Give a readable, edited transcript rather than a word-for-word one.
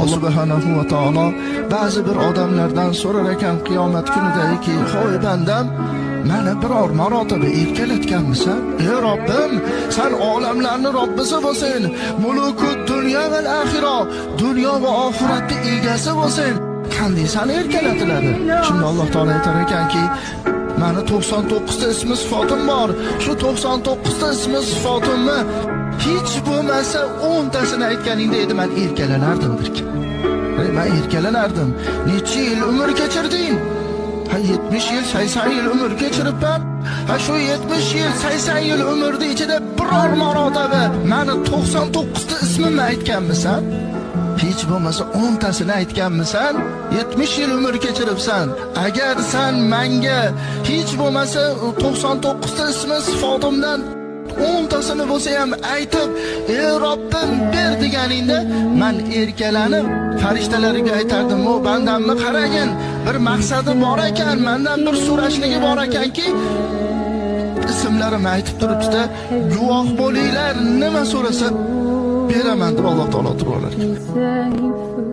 Alloh subhanahu va taolo ba'zi bir odamlardan so'rar ekan qiyomat kunidaki, "Hoy bandam, meni biror marotaba erkalatganmisan?" "Ey Robbim, san olamlarni Robbisi bo'lsang, mulukud dunyo va axiro, dunyo va oxiratni egasi bo'lsang, qanday seni erkalatiladi?" Shunda Alloh taolo aytar ekanki, "Mani 99 ta ismi sifatim bor. Shu 99 ta ismi sifatimni hech bo'lmasa 10 tasini aytganingda edi men erkalanardim" derkan. Men erkalanardim. Necha yil umr kechirding? Ha, 70 yil, 80 yil umr kechiribman. Ha, shu 70 yil, 80 yil umrni ichida biror marotaba mani 99 ta ismimni aytganmisan? Hech bo'lmasa 10 tasini aytganmisan? 70 yil umr kechiribsan. Agar san menga hech bo'lmasa 99 ta ismi sifatimdan 10 tasini bo'lsa ham aytib, "Ey Robbim, ber" deganingda, men erkalanib farishtalarga aytardim: "O bandamni qaragin, bir maqsadi bor ekan, mendan bir so'rashligi bor ekanki, ismlarimni aytib turibdi-da, guvoh bo'linglar, nima so'rasa beraman" deb Alloh taolo turib olar ekan.